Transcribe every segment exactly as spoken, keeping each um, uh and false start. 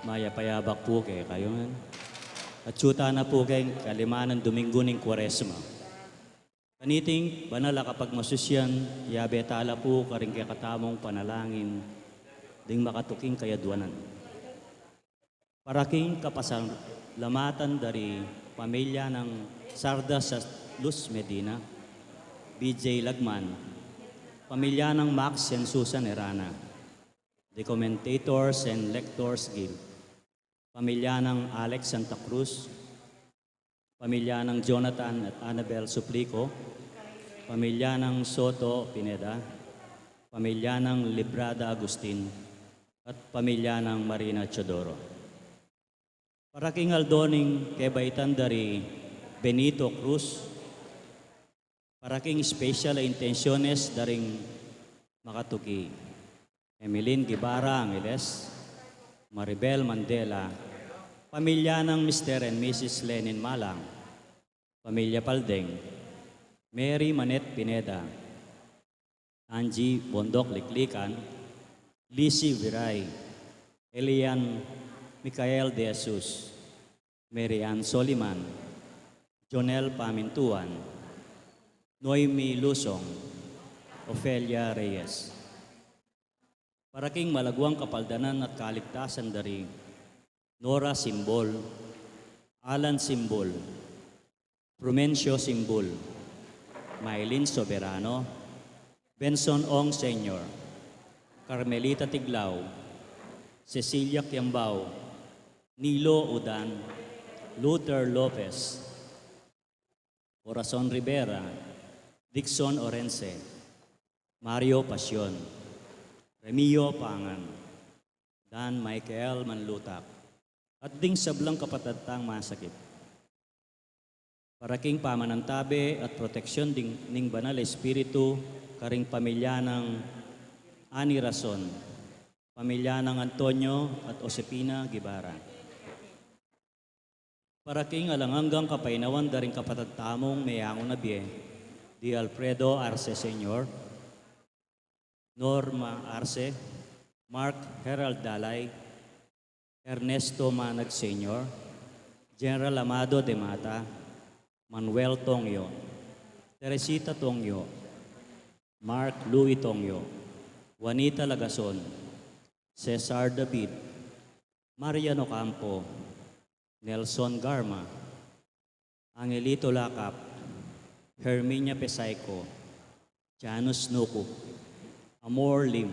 Mayap a yabak pu kekayu ngan. At atsu tana pu keng kalimanan Dominggu ning Kuaresma. Kaniting banal a kapagmasusyan, yabe tala pu karing kekatamung panalangin ding makatuking kayadwanan. Para king kapasalamatan dari pamilya nang Sarda Sa Luz Medina, B J Lagman, pamilya nang Max and Susan Erana, the Commentators and Lectors Guild, pamilya nang Alex Santa Cruz, pamilya nang Jonathan at Annabel Suplico, pamilya nang Soto Pineda, pamilya nang Librada Agustin, at pamilya nang Marina Teodoro. Para king aldo ning kebaitan dari Benito Cruz, para king special a intensyones daring makatuki, Emeline Guevara Angeles, Maribel Mandela, pamilya nang Mister and Missus Lenin Malang, pamilya Paldeng, Mary Manette Pineda, Angie Bondoc Liklikan, Lizzie Viray, Elian Michael De Jesus, Mary Ann Soliman, Jonel Pamintuan, Noemi Lusong, Ofelia Reyes. Para king malaguang kapaldanan at kaligtasan dari Nora Simbol, Alan Simbol, Prumencio Simbol, Mylene Soberano, Benson Ong Senior, Carmelita Tiglao, Cecilia Kiambao, Nilo Udan, Luther Lopez, Corazon Rivera, Dixon Orense, Mario Pasion, Remio Pangan, Dan Michael Manlutak, at ding sablang kapatad tang masakit. Para king pamanantabe at proteksyon ding, ning Banal Espiritu karing pamilya nang Ani Rason, pamilya nang Antonio at Josefina Guevara. Para king alang anggang kapaynawan daring kapatad tamung meangu na bie, di Alfredo Arce Senior, Norma Arce, Mark Herald Dalay, Ernesto Manag Senior, General Amado de Mata, Manuel Tongyo, Teresita Tongyo, Mark Louis Tongyo, Juanita Lagason, Cesar David, Marian Ocampo, Nelson Garma, Angelito Lacap, Herminia Pesaico, Janus Nuku, Amor Lim,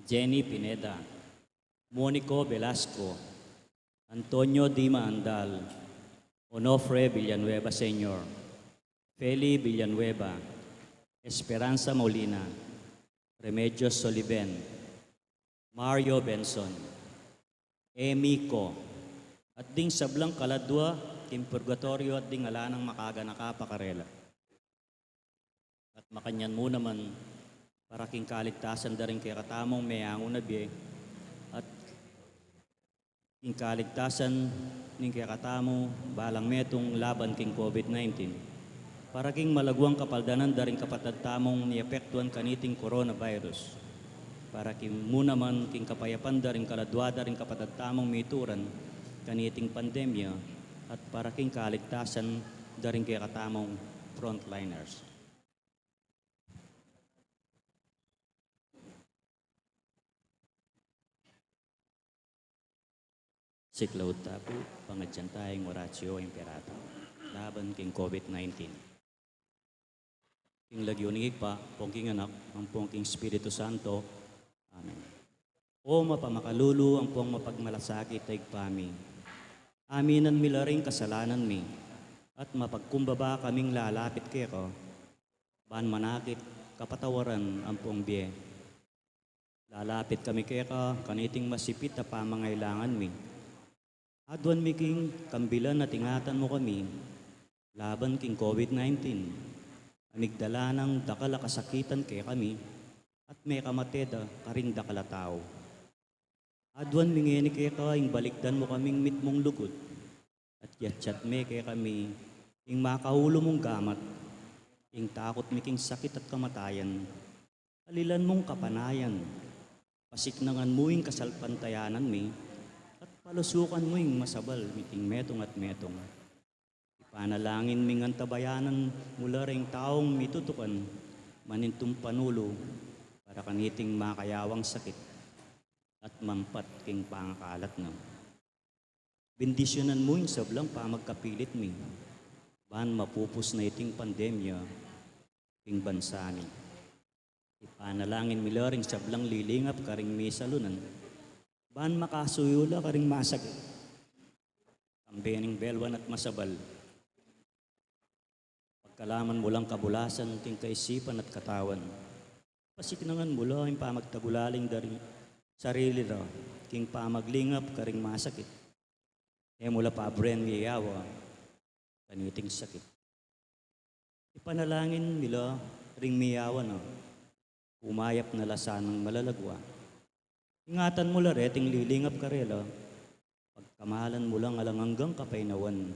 Jenny Pineda, Monico Velasco, Antonio Dima Andal, Onofre Villanueva Senior, Feli Villanueva, Esperanza Molina, Remedios Soliven, Mario Benson, Amy Co, at ding sablang kaladua king purgatoryo at ding ala nang makaganaka pa karela. At makanyan mu naman para king kaligtasan daring kekatamung meangu na bie, at king kaligtasan ning kekatamu balang metung laban king COVID nineteen. Para king malaguang kapaldanan daring kapatad tamung miapektuan kaniting coronavirus. Para king mu naman king kapayapan daring kaladua daring kapatad tamung mituran kaniting pandemya, at para king kaligtasan daring kekatamung frontliners. Siklaud ta pu, pangadyan ta ing Oratio Imperata laban king COVID nineteen. King lagyu ning Ibpa, ampong king Anak, ampong king Espiritu Santo. Amen. O mapamakalulu ampong mapagmalasakit a Ibpa mi, aminan mi la ring kasalanan mi, at mapagkumbaba kaming lalapit keka, ban manakit kapatawaran ampong bie. Lalapit kami keka kaniting masipit a pamangailangan mi. Aduan mi king kambilan at ingatan mu kami laban king COVID nineteen, a migdala nang dakal a kasakitan kekami, at mekamate da karing dakal a tau. Aduan mi ngeni keka ing balikdan mu kaming mitmung lugud, at yatyat me kekami ing makaulu mung gamat, ing takut mi king sakit at kamatayan. Alilan mung kapanayan, pasiknangan mu ing kasalpantayanan mi, Kalusukan mu ing masabal miting metung at metung. Ipanalangin ming antabayanan mu la ring taung mitutukan, manintung panulu, para kaniting makayawang sakit at mampat king pangakalat na. Bendisyunan mu ing sablang pamagkapilit mi, ban mapupus na iting pandemya king bansa mi. Ipanalangin mi la ring sablang lilingap karing misalunan, ban makasuyu la karing masakit. Kambe ning belwan at masabal, pagkalaman mu lang kabulasan king kaisipan at katawan. Pasiknangan mu la ing pamagtagulaling da ring sarili ra king pamaglingap karing masakit. E mu la paburen miyawa kaniting sakit. Ipanalangin mi la ring miyawa na, umayap na la sanang malalagwa. Ingatan mu la reting lilingap karela, pagkamalan mu lang alang anggang kapaynawan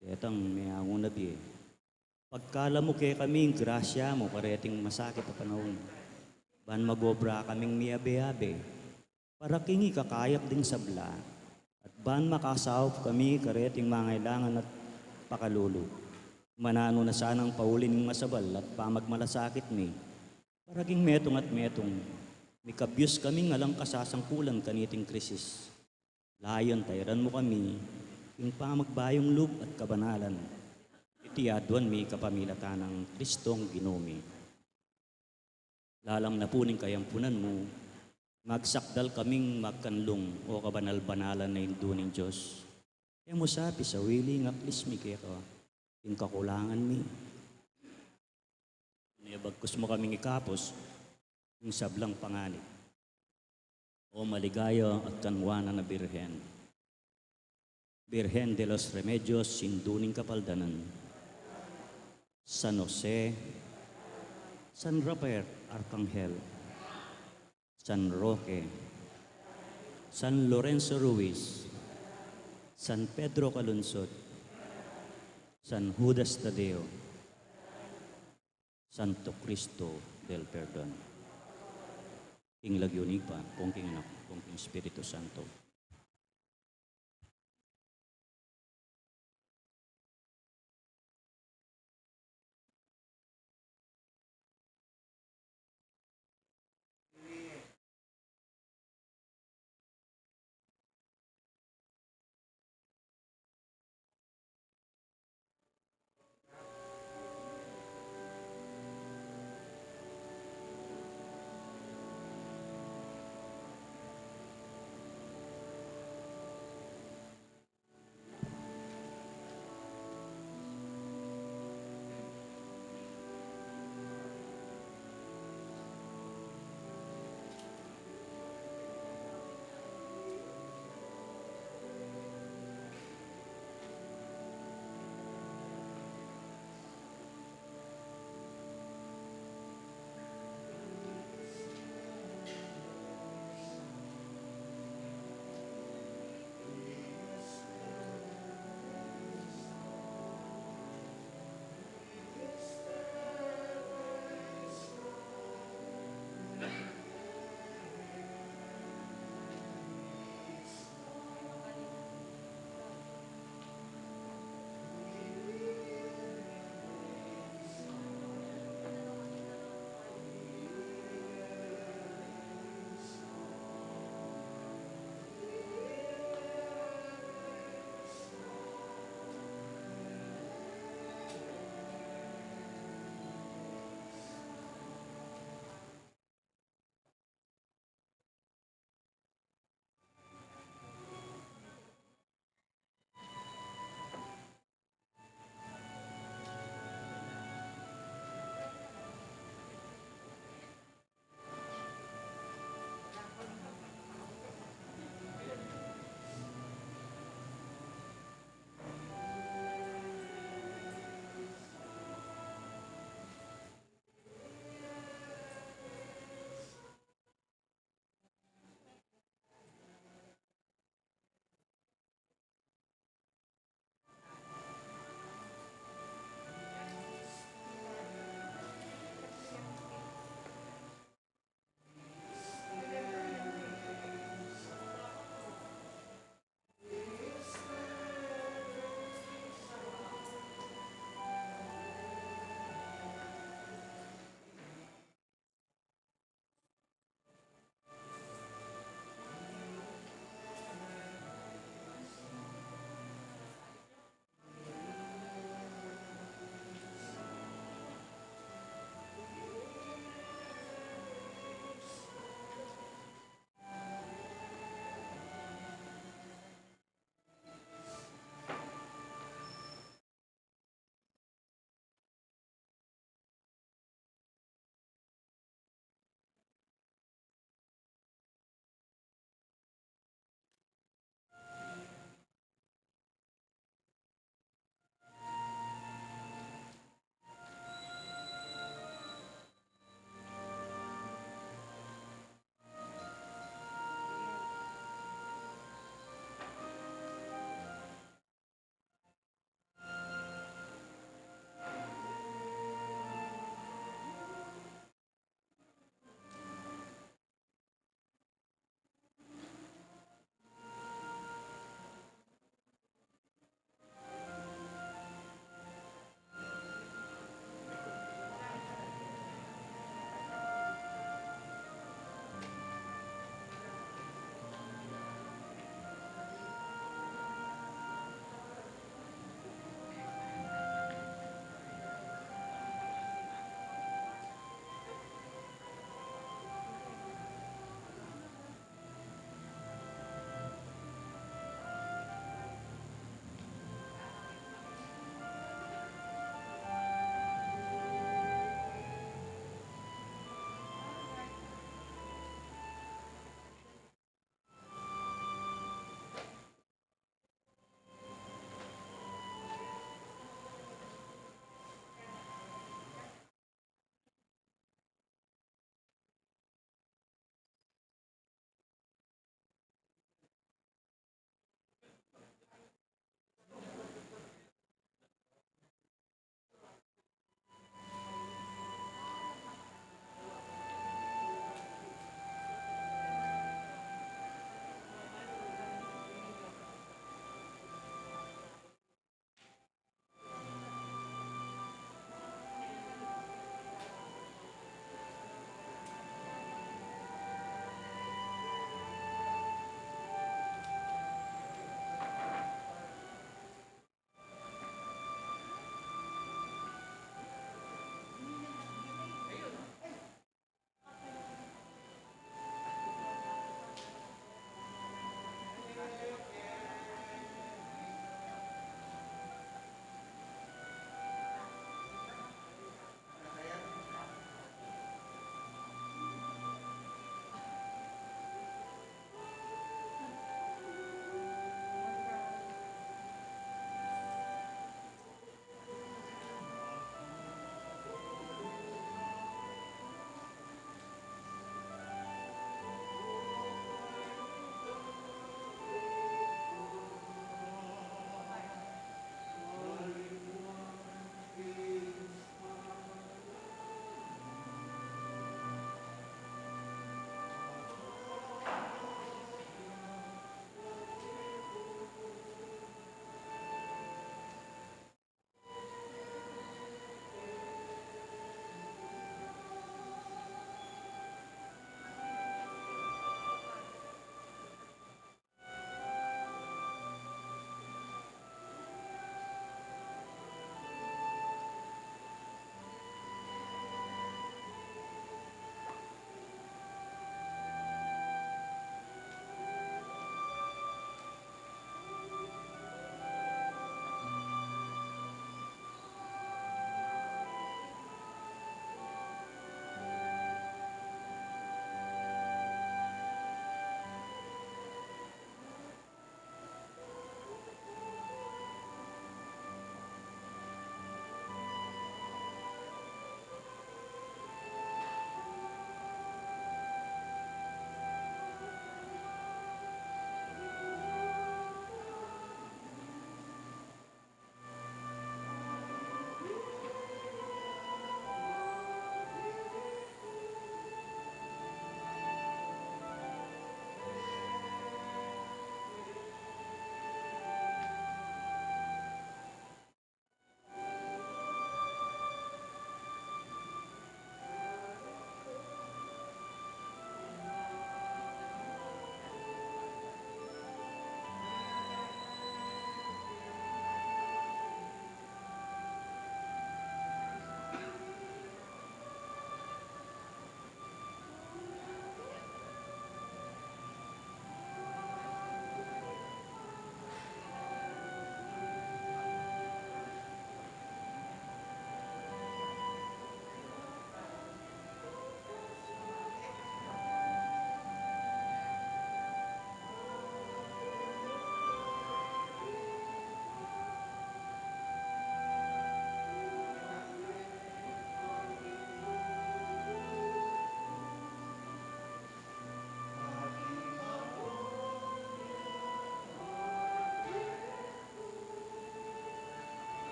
detang meangu na bie. Pagkalub mu kekami ing grasya mu kareting masakit a panaun, ban magobra kaming miabe-abe para king ikakayap ding sabla, at ban makasaup kami kareting mangailangan at pakalulu. Mananu na sanang pauli ning masabal at pamagmalasakit mi, para king metung at metung, mikabyus kaming alang kasasangkulan kaniting krisis. Layun tairan mu kami king pamagbayung lub at kabanalan. Iti aduan mi kapamilatan nang Kristong Ginu mi. Lalam na pu ning kayampunan mu, magsakdal kaming magkanlung, o kabanal-banalan a Indu ning Dios. E mu sa pisawili ing aklis mi keka king kakulangan mi. Nune bagkus mu kaming ikapus king sablang panganib. O maligaya at kanwanan a Birhen, Birhen de los Remedios, Indu ning Kapaldanan, San Jose, San Rafael Arkanghel, San Roque, San Lorenzo Ruiz, San Pedro Calungsod, San Judas Tadeo, Santo Cristo del Perdon. King lagyu ning Ibpa, king Anak, king Espiritu Santo.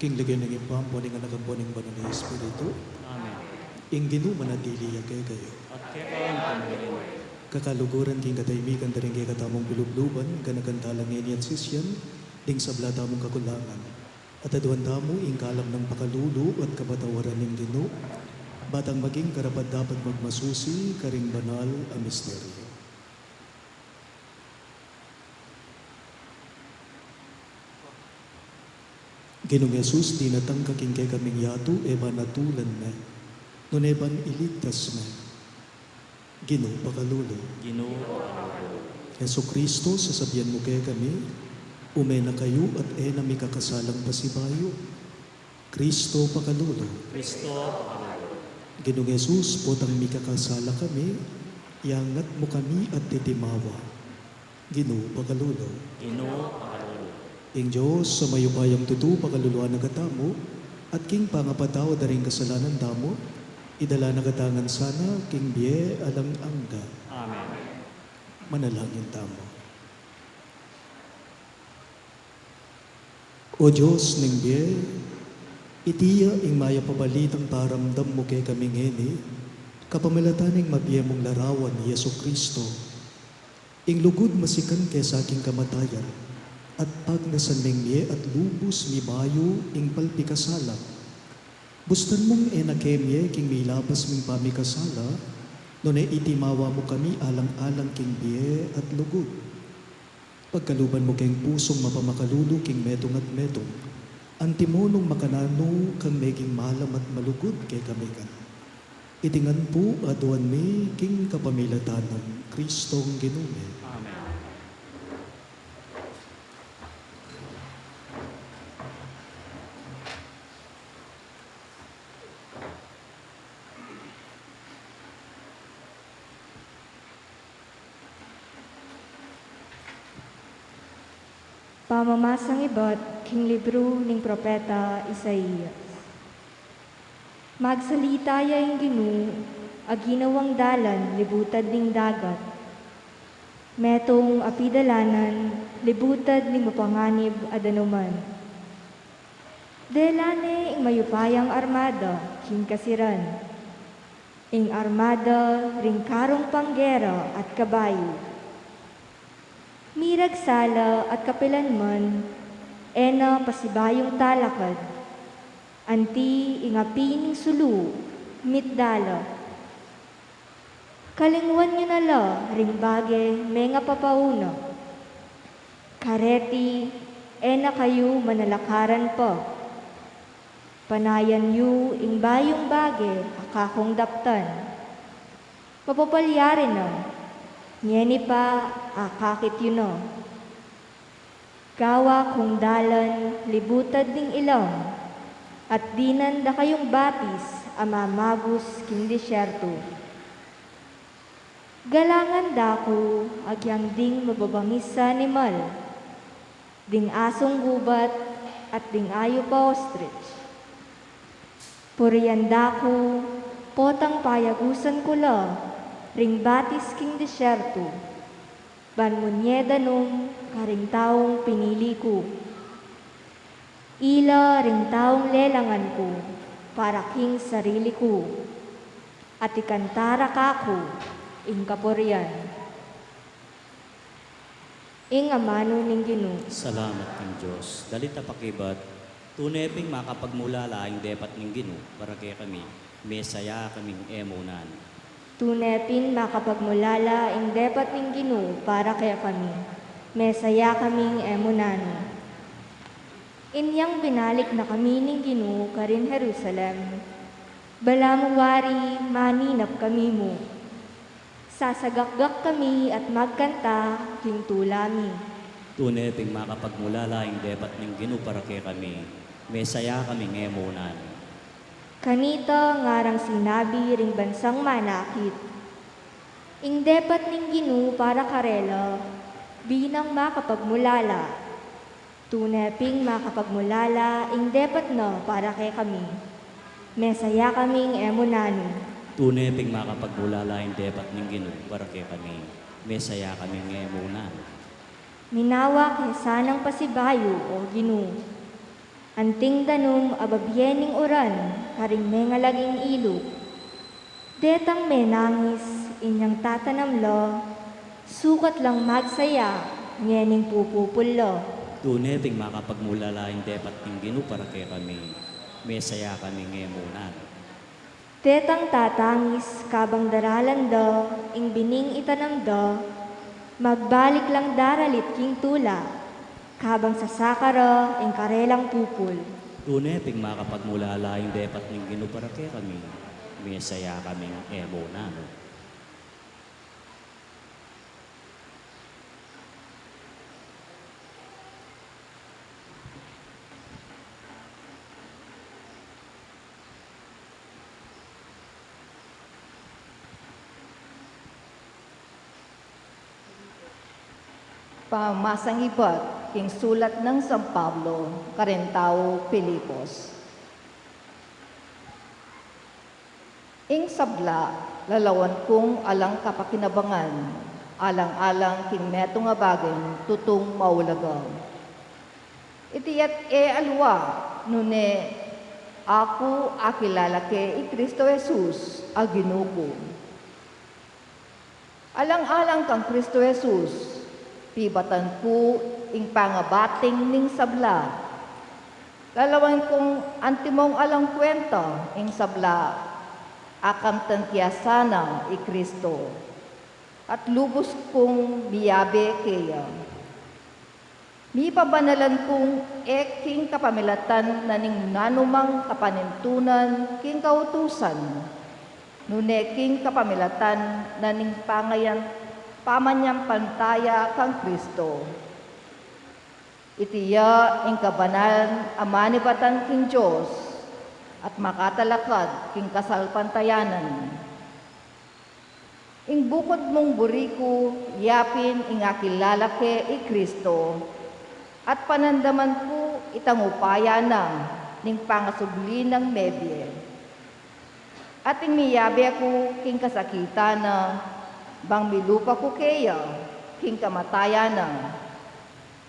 Ing lagyu ning Ibpa, ampo ning Anak, ampo ning Banal a Espiritu. Amen. Ing Ginu manatili ya kekayu. At keka mu rin. Kakaluguran king katahimikan da ring kekatamung lubluban, ganakan tala ngeni at sisian, ding sabla tamung kakulangan. At aduan tamu ing kalam nang pakalulu at kapatawaran ning Ginu, ba tang maging karapat-dapat magmasusi karing banal a misteryo. Ginung Jesus, dinatang ka king kekaming yatu, e ba natulan me, nune ban iligtas me. Ginu, pakalulu. Ginu, pakalulu. Jesucristo, sasabian mu kekami, ume na kayu at e na mi kakasalang pasibayu. Cristo, pakalulu. Cristo, pakalulu. Ginung Jesus, potang mikakasala kami, iangat mu kami at titimawa. Ginu, pakalulu. Ginu, pakalulu. Ing Dios a mayupayang tutu, pakaluluan na katamu, at king pangapatawad da ring kasalanan tamu, idala na katamu ngan sana king bie alang angga. Amen. Manalangin tamu. O Dios ning bie, iti ya ing mayap a balitang paramdam mu kekami ngeni, kapamilatan ning mabie mung larawan, Jesucristo. Ing lugud masikan kesa king kamatayan, at pagnasan ming mie at lubus mibayu ing palpikasala. Bustan mung e na ke mie king milapas ming pamikasala, nune itimawa mu kami alang-alang king bie at lugud. Pagkaluban mu keng pusung mapamakalulu king metung at metung, antimo nung makananu kang meging malam at malugud kekami ngan. Iti ngan pu aduan mi king kapamilatan nang Cristong Ginu mi. Amen. Pamamasang ibat king libru ning propeta Isaias. Magsalita ya ing Ginu a ginawang dalan libutad ning dagat, metung a pidalanan libutad ning mapanganib a danuman. Dela ne ing mayupayang armada king kasiran, ing armada ring karung panggera at kabayu. Miragsa la at kapilan man e na pasibayung talakad, anti ing api ning sulu mitda la. Kalingwan yu na la ring bage mengapapauna. Kareti e na kayu manalakaran pa. Panayan yu ing bayung bage a kakung daptan. Mapapalyari na, ngeni pa akakit yu na. Gawa kung dalan libutad ning ilam, at dinan da kayung batis a mamagus king disyerto. Galangan da ku agyang ding mababangis a animal, ding asung gubat at ding ayup a ostrich. Purian da ku, potang payagusan ku la ring batis king disyerto, ban munye danum karing taung pinili ku. Ila ring taung lelangan ku para king sarili ku, at ikanta ra kaku ing kapurian. Ing amanu ning Ginu. Salamat king Dios. Dalit a pakibat, tune ping makapagmulala ing depat ning Ginu para kekami, mesaya kaming e mu nanu. Tune ping makapagmulala ing depat ning Ginu para kekami, mesaya kaming e mu nanu. Inyang binalik na kami ning Ginu karin Jerusalem, balamu wari maninap kami mu. Sasagakgak kami at magkanta king tula mi. Tune ping makapagmulala ing depat ning Ginu para kekami, mesaya kaming e mu nanu. Kanita ngarang sinabi ring bansang manakit, ing depat ning Ginu para karela, binang makapagmulala. Tune ping makapagmulala ing depat na para kekami, mesaya kaming e mu nanu. Tune ping makapagmulala ing depat ning Ginu para kekami, mesaya kaming e mu nanu. Minawa ke sanang pasibayu, O Ginu. Anting danum a babie ning uran karing mengalaging ilug. Detang menangis inyang tatanam la, sukat lang magsaya ngening pupupul la. Tune pin makapagmulala ing depat ning Ginu para kekami, mesaya kami ngemunan. Detang tatangis kabang daralan da ing bining itanam da, magbalik lang daralit king tula kabang sasaka ra ing karelang pupul. Tune pin makapagmulala ing depat ning Ginu para kekami, mesaya kami ngemunan. Pamamasang ibat king sulat nang San Pablo karing taga Filipos. Ing sabla, lalawan kung alang kapakinabangan, alang-alang king metung a baging tutung maulaga. Iti at e aliwa, nune aku akilala ke i Kristo Jesus a Ginu ku. Alang-alang kang Kristo Jesus, pibatan ku ing pangabating ning sabla. Lalawan kung antimong alang kwenta ing sabla, akamtan ke ya sana i Kristo, at lubus kung miyabe keya. Mipabanalan kung e king kapamilatan na ning nanumang kapanintunan king kautusan, nune king kapamilatan na ning pangayan-, pamanyampantaya kang Kristo. Iti ya ing kabanalan a manibatan king Dios at makatalakad king kasalpantayanan. Ing bukud mung buri ku, yapin ing akilala ke i Kristo, at panandaman ku itang upaya na ning pangasubli nang mebie. At ing miyabe ku king kasakitan na, bang milupa ku keya king kamatayan na.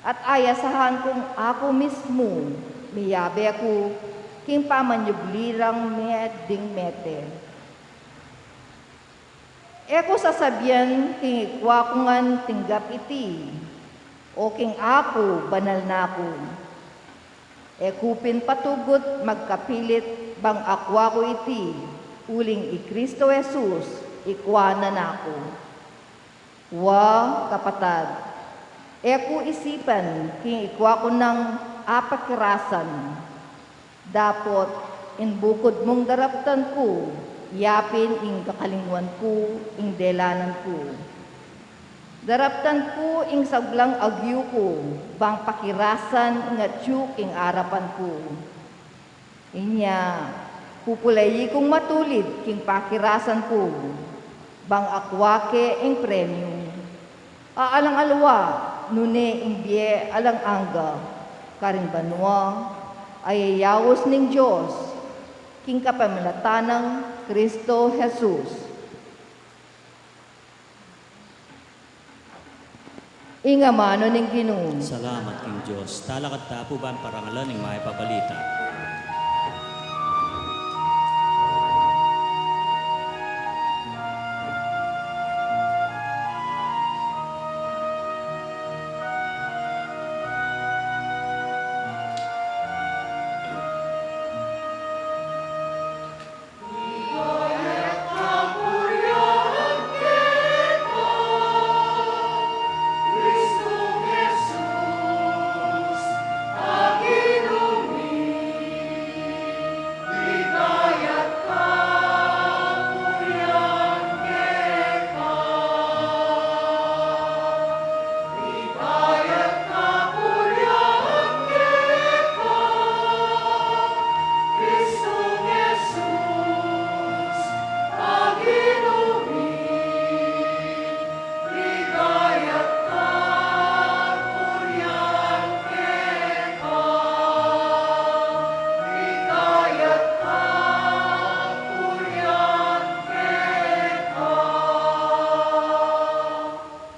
At ayasahan kung aku mismu miyabe ku king pamanyubli rang me ding mete. E ku sasabian king ikua ku ngan tinggap iti, o king aku banal na ku. E ku pin patugut magkapilit bang akua ku iti, uling i Kristo Jesus ikua na naku. Wa kapatad, e ku isipan king ikua ku nang apakirasan. Dapot ing bukud mung daraptan ku, yapin ing kakalingwan ku ing delanan ku. Daraptan ku ing sablang agyu ku, bang pakirasan ing atyu king arapan ku. Inya, pupulayi kung matulid king pakirasan ku, bang akua ke ing premiu. Alang aliwa, nune ing bie alang angga, karing banua a yayaus ning Dios, king kapamilatan nang Kristo Jesus. Ing amanu ning Ginu. Salamat king Dios. Talakad ta pu ban parangalan ing mayap a balita.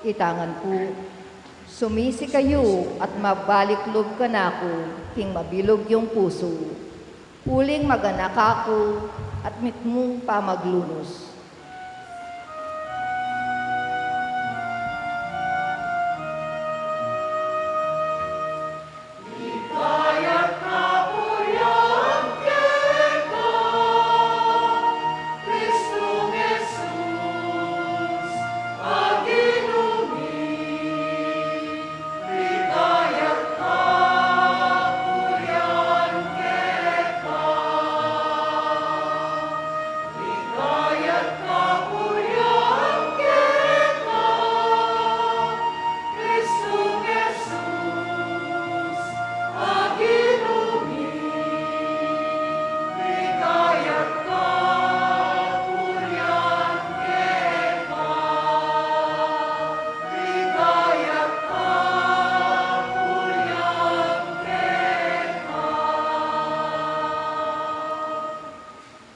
Itangan ku. Sumisi kayu at magbalik lub kanaku king mabilug yung pusu, uling maganaka ku at mitmung pamaglunus.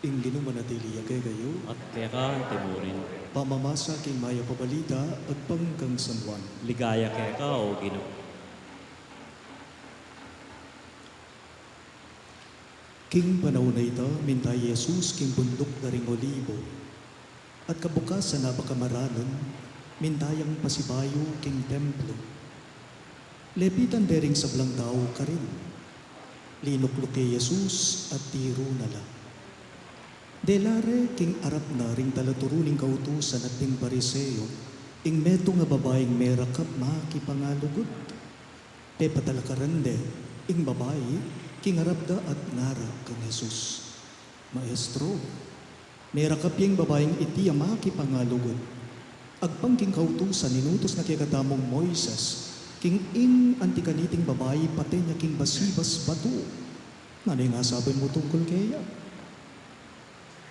Ing Ginu manatili ya kekayu. At keka antimurin. Pamamasa king Mayap a Balita agpang kang San Juan. Ligaya keka, O Ginu. King panaun a ita, minta i Jesus king bunduk da ring Olibo. At kabukasan a pakamaralun, minta yang pasibayu king templo. Lepitan de ring sablang tau karin. Linukluke i Jesus at tiru na la. Dela re king arap na ring talaturu ning kautusan at ding Pariseo ing metung a babaing merakap makipangalugud. Pepatalakaran de ing babai king arap da at ngara kang Jesus, "Maestro, merakap ya ing babaing iti a makipangalugud. Agpang king kautusan inutus na kekatamung Moises, king ing anti kaniting babai paten ya king basibas batu. Nanu ing asabi mu tungkul keya?"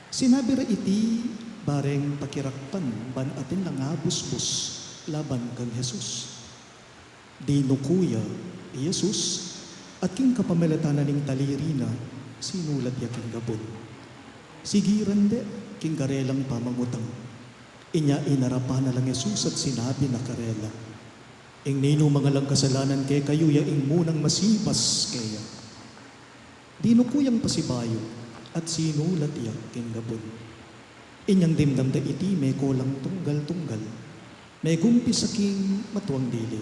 Sinabi ra iti bareng pakirakpan ban atin lang abusbus laban kang Jesus. Dinuku ya i Jesus, at king kapamilatan na ning taliri na, sinulat ya king gabun. Sigiran de king karelang pamangutang. Inya inarapan na lang Jesus at sinabi na karela, "Ing ninumang alang kasalanan kekayu ya ing munang masibas keya." Dinuku yang pasibayu at sinulat ya king gabun. Inyang dimdam da iti, meko lang tunggal-tunggal, megumpisa king matuang dili.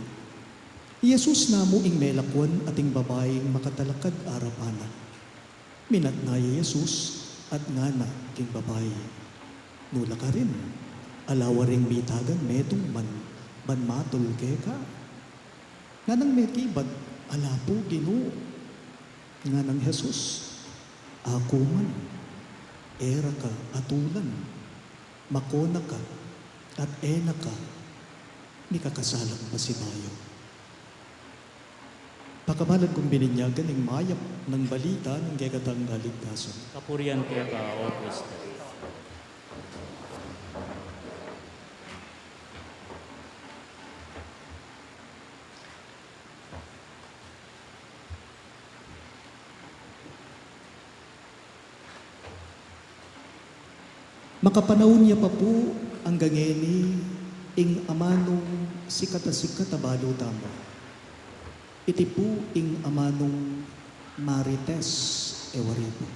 I Jesus namu ing melakwan at ing babaing makatalakad arapan na. Minatna ya i Jesus at ngana king babai, "Nu la karin? Ala waring mitagan metung man ban matul keka?" Nganang mekibat, "Ala pu, Ginu." Nganang Jesus, "Aku man, e ra ka atulan. Makona ka at e na ka mikakasalang pasibayu." Pakamalan kung bininyagan ing mayap nang balita ning kekatang kaligtasan. Kapurian keka, O Kristo. Makapanaun ya pa pu angga ngeni ing amanung sikat a sikat a balu tamu. Iti pu ing amanung Marites Ewaribo.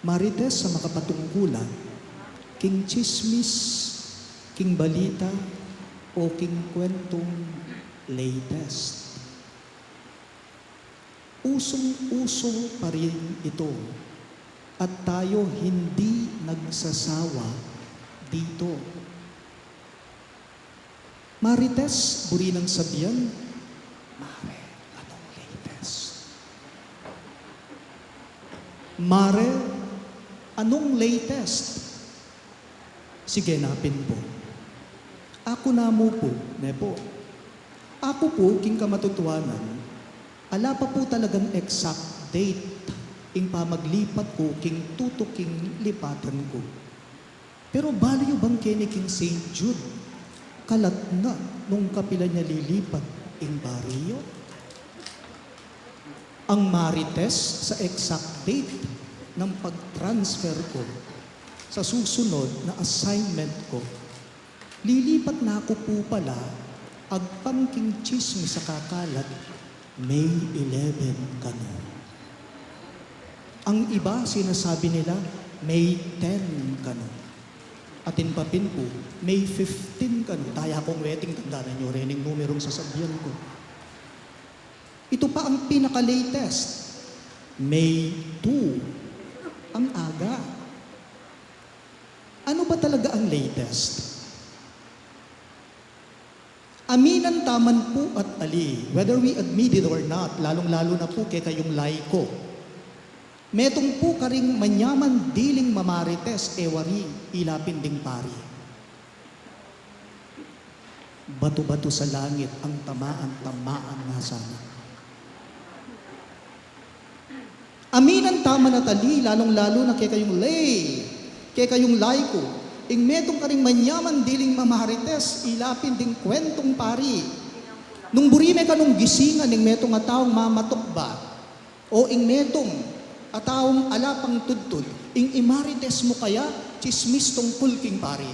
Marites a makapatungkula king tsismis, king balita, o king kwentung latest. Usung-uso pa rin ito at tayo hindi nagsasawa dito. Marites, buri nang sabian, "Mare, anong latest? Mare, anong latest?" Sige na pin pu. Aku namu pu, ne pu. Aku pu, king kamatutuanan, ala pa pu talagang exact date ing pamaglipat ku king tutuking lipatan ku. Pero bali yu bang keni king Saint Jude, kalat na nung kapilan ya lilipat ing baryu? Ang Marites sa exact date ng pag-transfer ko sa susunod na assignment ko, Lilipat na ku pu pala, agpang king tsismis a kakalat, May eleven kanu. Ang iba sinasabi nila, May ten kanu. Atin pa pin pu, May fifteen kanu. Taya kung weting, tandanan yu rening numerung sasabian ku. Ito pa ang pinaka-latest. May two. Ang aga. Ano ba talaga ang latest? Aminan ta man pu at ali, whether we admit it or not, lalung-lalu na pu kekayung laiko. Metung pu karing manyaman diling mamarites e wari, ila pin ding pari. Batu-batu sa langit ang tamaan, tamaan nga sana. Aminan ta man at ali, lalung-lalu na kekayung lay, kekayung laiko, ing metung karing manyaman diling mamarites, ila pin ding kwentung pari. Nung buri me kanung gisingan ing metung a taung mamatukba, o ing metung a taung ala pang tudtud, ing imarites mu kaya tsismis tungkul king pari.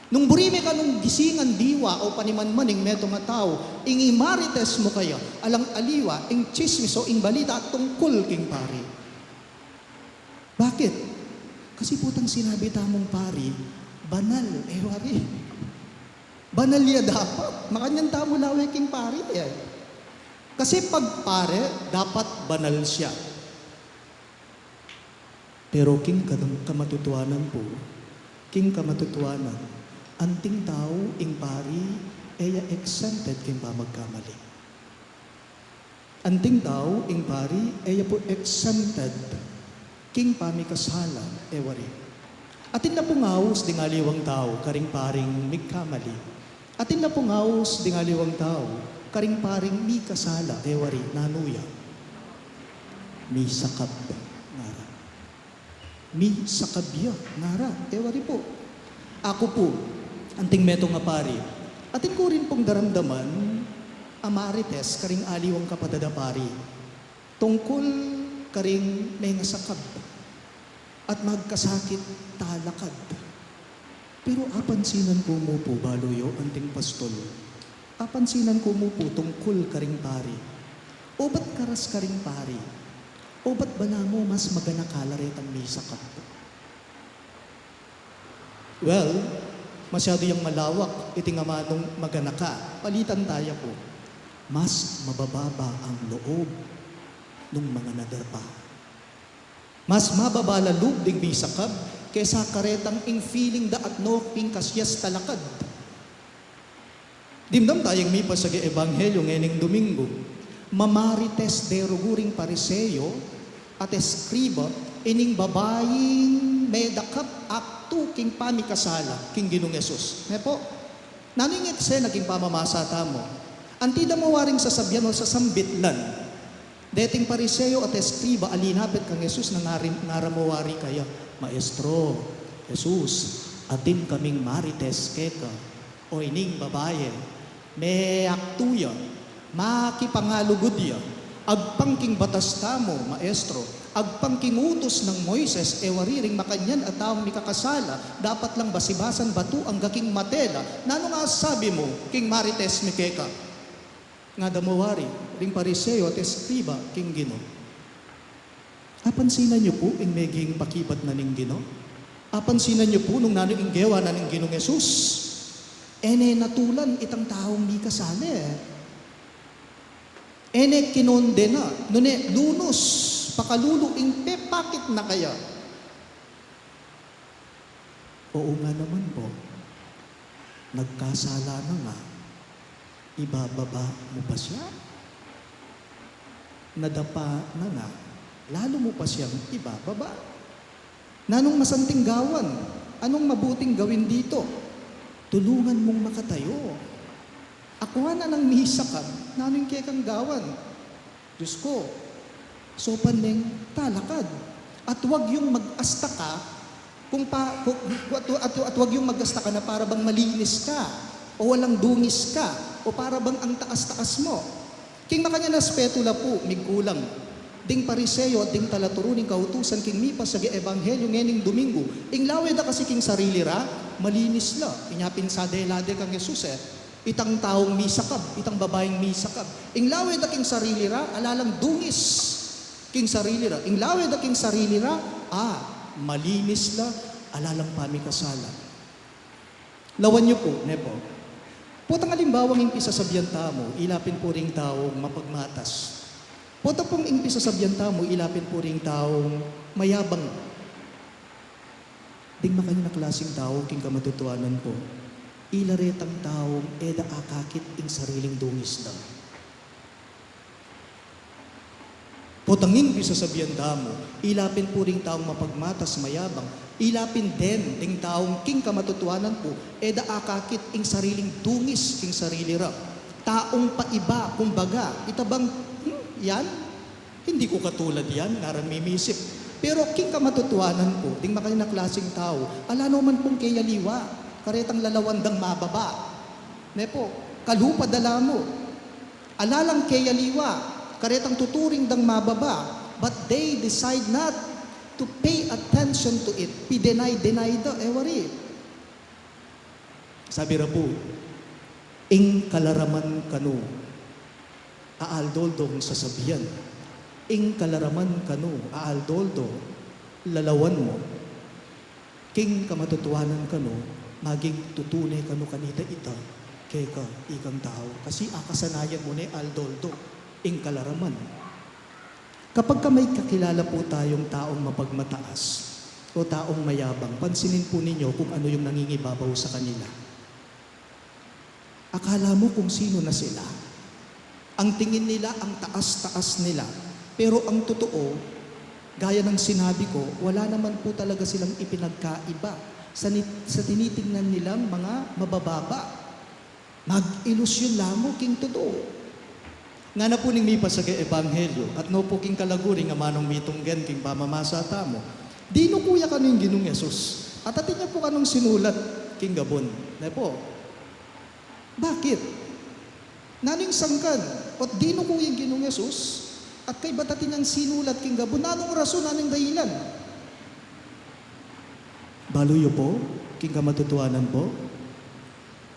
Nung buri me kanung gisingan diwa o panimanman ing metung a tau, ing imarites mu kaya, alang aliwa, ing tsismis o ing balita tungkul king pari. Bakit? Kasi pu itang sinabi tamung pari, banal, e wari. Banal ya dapat. Makanyan tamu lawe king pari, e. Kasi pag pari, dapat banal siya. Pero king kam-, kamatutuanan pu, king kamatutuanan, anting tau ing pari e ya exempted king pamagkamali. Anting tau ing pari e ya pu exempted king pamikasala, e wari. Atin na pung aus ding aliwang tau karing paring migkamali. Atin na pung aus ding aliwang tau karing paring mikasala, e wari, nanu ya? Misakab, ngara. Misakab ya, ngara, e wari pu. Aku pu, anting metung a pari, atin ku rin pung daramdaman a marites karing aliwang kapatad a pari tungkul karing mengasakab at magkasakit talakad. Pero apansinan ku mu pu, balu yu, anting pastol, apansinan ku mu pu tungkul karing pari. Obat karas karing pari? Obat balamu mas maganaka la retang misakab? Well, masyadu yang malawak iting amanung maganaka. Palitan taya pu. Mas mababa ang loob nung manganadapa. Mas mababa la lub ding misakab kesa karetang ing feeling da at no king kasyas talakad. Dimdam tayang mipasiag a ebanghelyo ngening Domingo. Mamarites de rugu ring Pariseo at eskriba ining babaing medakap aktu king pamikasala king Ginung Jesus. Ne pu? Nanu ing eksena king pamamasa tamu? Anti da mu waring sasabian o sasambit lan deting Pariseo at eskriba a linapit kang Jesus, ngari, ngara mu wari kaya, "Maestro, Jesus, atin kaming marites keka." O ining babae, meaktu ya, makipangalugud ya, agpang king batas tamu, Maestro, agpang king utus nang Moises, e wari ring makanyan a taung mikakasala, dapat lang basibasan batu angga king mate la. Nanu nga sabi mu king marites mi keka? Ngada mu wari ring Pariseo at eskriba king Ginu. Apansinan yu pu ing meging pakibat na ning Ginu? Apansinan yu pu nung nanu ing gewa na ning Ginung Jesus? E ne natulan itang taung mikasala. E ne kinondena, nune lunus, pakalulu ing pepakit na kaya. Oo nga naman po, nagkasala na nga, ibababa mo pa siya? Nadapa na nga, lalo mo pa siyang ibababa? Nanung masanting gawan? Anong mabuting gawin dito? Tulungan mong makatayo. Akwa na nang misakab, nanung kekang gawan? Diyos ko, sopan neng talakad. At wag yung mag-asta ka, kung pa, kung, at, at, at wag yung mag-asta ka na para bang malinis ka, o walang dungis ka, o para bang ang taas-taas mo. King makanyan a aspeto la pu, migkulang ding Pariseo at ding talaturu ning kautusan king mipasiag a ebanghelyo ngening Domingo. Ing lawe da kasi king sarili ra, malinis la. Inya pin sadya la de kang Jesus e, itang taung misakab, itang babaing misakab. Ing lawe da king sarili ra, ala lang dungis king sarili ra. Ing lawe da king sarili ra, a, malinis la, ala lang pamikasala. Lawan yu pu, ne pu? Potang alimbawang ing pisasabian tamu, ila pin pu ring taung mapagmatas. Pota pung ing pisasabian tamu, ila pin pu ring taung mayabang. Ding makanyan a klasing tau king kamatutuanan pu, ila retang taung e da akakit ing sariling dungis da. Potang ing pisasabian tamu, ila pin pu ring taung mapagmatas, mayabang, ila pin den ding taung king kamatutuanan pu, e da akakit ing sariling dungis king sarili ra. Taung paiba, kumbaga, ita bang, "Hmm, yan? Hindi ku katulad yan," ngaran mimisip. Pero king kamatutuanan pu, ding makanyan a klasing tau, ala no man pung keyaliwa karetang lalawan dang mababa. Ne pu, kalupa da la mu. Ala lang keyaliwa karetang tuturing dang mababa, but they decide not to pay attention to it. Pideny-deny da, e wari. Sabi ra pu, ing kalaraman kanu, aaldol dong sasabian. Ing kalaraman kanu, aaldol do lalawan mu. King kamatutuanan kanu, maging tutu ne kanu kanita ita, keka ikang tau. Kasi akasanayan mu ne aldol do ing kalaraman. Kapag ka may kakilala po tayong taong mapagmataas o taong mayabang, pansinin po ninyo kung ano yung nangingibabaw sa kanila. Akala mo kung sino na sila. Ang tingin nila, ang taas-taas nila. Pero ang totoo, gaya ng sinabi ko, wala naman po talaga silang ipinagkaiba sa, ni- sa tinitingnan nilang mga mabababa. Mag-ilusyon la mu king totoo. Ngana pu ning mipasagang ebanghelyo, at no pu king kalaguring amanung mitunggen king pamamasa tamu, dinuku ya kanu ing Ginung Jesus, at atin ya pu kanung sinulat king gabun. Ne pu? Bakit? Nanu ing sangkan? Ot dinuku ya ing Ginung Jesus, at kaybat atin yang sinulat king gabun, nanung rason, nanung dahilan? Balu yu pu, king kamatutuanan pu,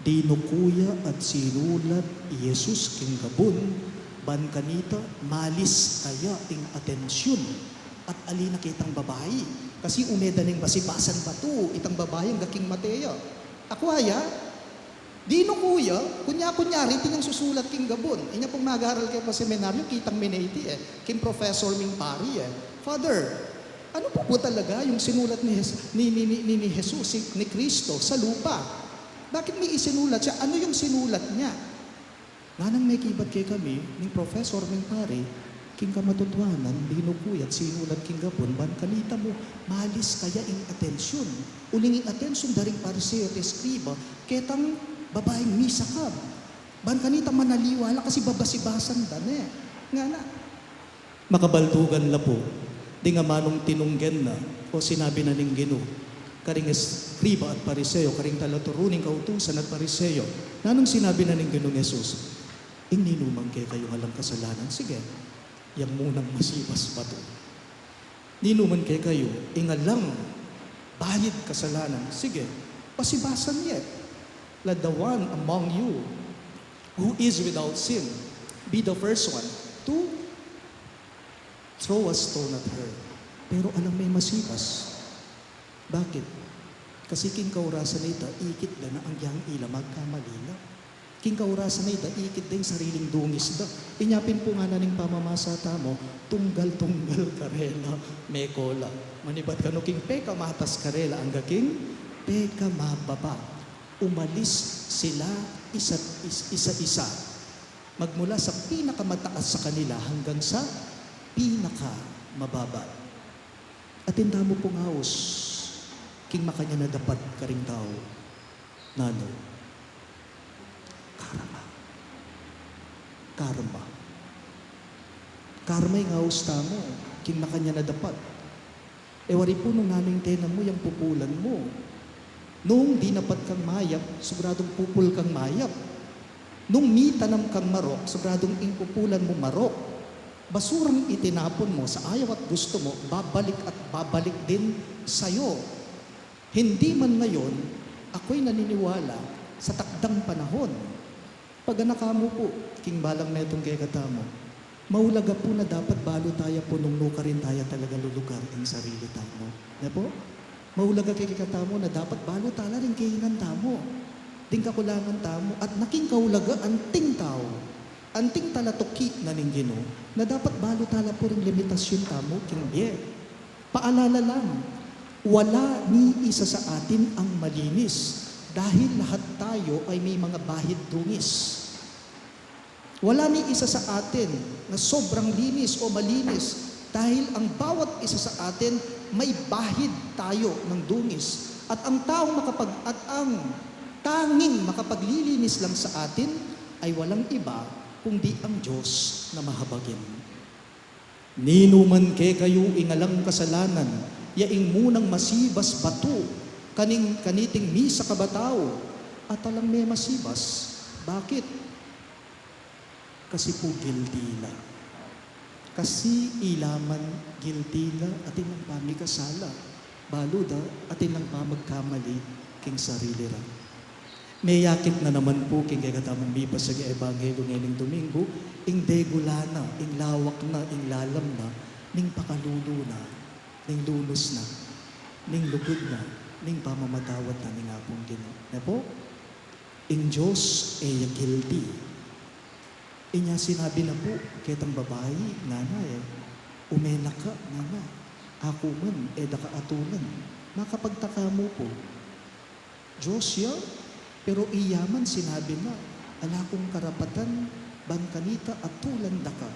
dinuku ya at sinulat i Jesus king gabun, ban kanita malis kaya ing atensyun at ali na ketang babai. Kasi umeda neng basibasan batu itang babai angga king mate ya. Akua ya, dinuku ya, kunya-kunyari, atin yang susulat king gabun. Inya pung mag-aral ke pa seminaryo, kitang mine iti e, king professor ming pari e, "Father, ano po ba talaga yung sinulat ni Jes- ni, ni, ni, ni, ni Jesus, si- ni Kristo sa lupa? Bakit may isinulat siya? Ano yung sinulat niya?" Nganang mekibat kekami ning professor ming pari, king kamatutuanan, dinuku ya at sinulat king gabun, ban kanita mu malis kaya ing atensyun. Uling ing atensyun da ring Pariseo at eskriba ketang babaing misakab. Ban kanita manaliwa la kasi babasibasan da ne. Ngana, makabaldugan la pu, ding amanung tinunggen na o sinabi na ning Ginu karing eskriba at Pariseo, karing talaturu ning kautusan at Pariseo. Nanung sinabi na ning Ginung Jesus? Ing ninuman kekayung alang kasalanan, sige, yang munang masibas batu. Ninuman kekayu ing alang bayad kasalanan, sige, pasibasan ye. Let the one among you who is without sin be the first one to throw a stone at her. Pero alang me masibas. Bakit? Kasi king kaurasan a ita, ikit da na agyang ila magkamali la. King kaurasan a ita, ikit da ing sariling dungis da. Inya pin pu ngana ning pamamasa tamu, tunggal-tunggal karela, meko la. Manibat kanu king pekamatas karela angga king pekamababa. Umalis sila isa't is- isa-isa. Magmula sa pinakamataas sa kanila hanggang sa pinakamababa. Atin tamu pung aus king makanyan a dapat karing tau. Nanu? Karma. Karma. Karma ing aus tamu king makanyan a dapat. E wari pu nung nanu ing tena mu, yang pupulan mu. Nung dinapat kang mayap, siguradung pupul kang mayap. Nung mitanam kang marok, siguradung ing pupulan mu marok. Basurang itinapon mo sa ayaw at gusto mo, babalik at babalik din sayo. Hindi man ngayon, Ako'y naniniwala sa takdang panahon, paganaka mu pu, king balang metung kekatamu, maulaga pu na dapat balu taya punung nu karin taya talaga lulugar ing sarili tamu. Ne pu? Maulaga kekatamu na dapat balu tala ring kainan tamu, ding kakulangan tamu, at na king kaulaga anting tau, anting talatuki na ning Ginu, na dapat balu tala pu ring limitasyun tamu king bie. Paalala lang, wala ni isa sa atin ang malinis, dahil lahat tayo ay may mga bahid dungis. Wala ni isa sa atin na sobrang linis o malinis, dahil ang bawat isa sa atin may bahid tayo ng dungis. At ang taong makapag-, at ang tanging makapaglilinis lang sa atin ay walang iba kundi ang Diyos na mahabagin. Ninu man kekayu ing alang kasalanan, ya ing munang masibas batu kaning kaniting misa kabatau, at alang me masibas. Bakit? Kasi pu guilty la. Kasi ila man guilty la atin lang pamikasala. Balu da atin lang pamagkamali king sarili ra. Meyakit na naman pu king kekatamung mipasiag a ebanghelyu ngening Domingo, ing degula na, ing lawak na, ing lalam na, ning pakalulu na, ning lunus na, ning lugud na, ning pamamatawad na ning Apung Ginu. Ne pu? Ing Dios e ya guilty. Inya sinabi na pu ketang babai, ngana e, "Ume na ka," ngana. "Aku man, e da ka atulan." Makapagtaka mu pu. Dios ya, pero iya man sinabi na, "Ala kung karapatan ban kanita atulan da ka.